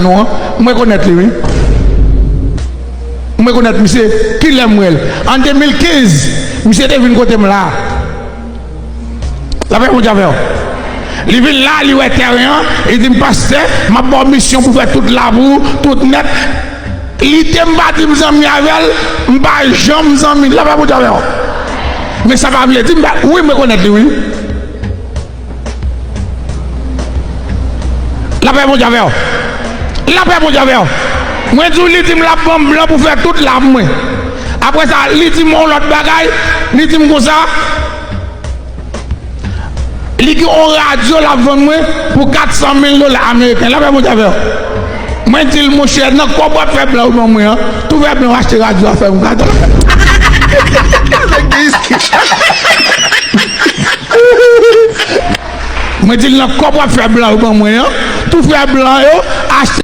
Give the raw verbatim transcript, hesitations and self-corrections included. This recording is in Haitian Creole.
nou an, m rekonèt li, wi. M rekonèt misye, kilè m wè l? An de mil kenz, misye te vin kote m la. Lapè Bondye avè w. Li vin la, li wè tèren an, li di m, "Pastè, m ap ba w misyon pou fè tout la pou ou, tout nèt." Li te m pa di m zanmi avè l, m pa janm zanmi. Lapè Bondye avè w. Men sa pa vle di m pa, wi, m rekonèt li, wi. Lapè Bondye avè w. Lapè Bondye avè w. Mwen di w, li di m l ap ban m blan pou fè tout la pou mwen. Apre sa, li di m yon lòt bagay, li di m konsa, li gen yon radyo l ap vann mwen pou kat san mil dola ameriken. Lapè Bondye avè w. Mwen di l, "Monchè, nan kòb w ap fè blan yo ban mwen an, tou fè blan yo achte radyo a fè m kado." Mwen di l, "Nan kòb w ap fè blan yo ban mwen an, tou fè blan yo achte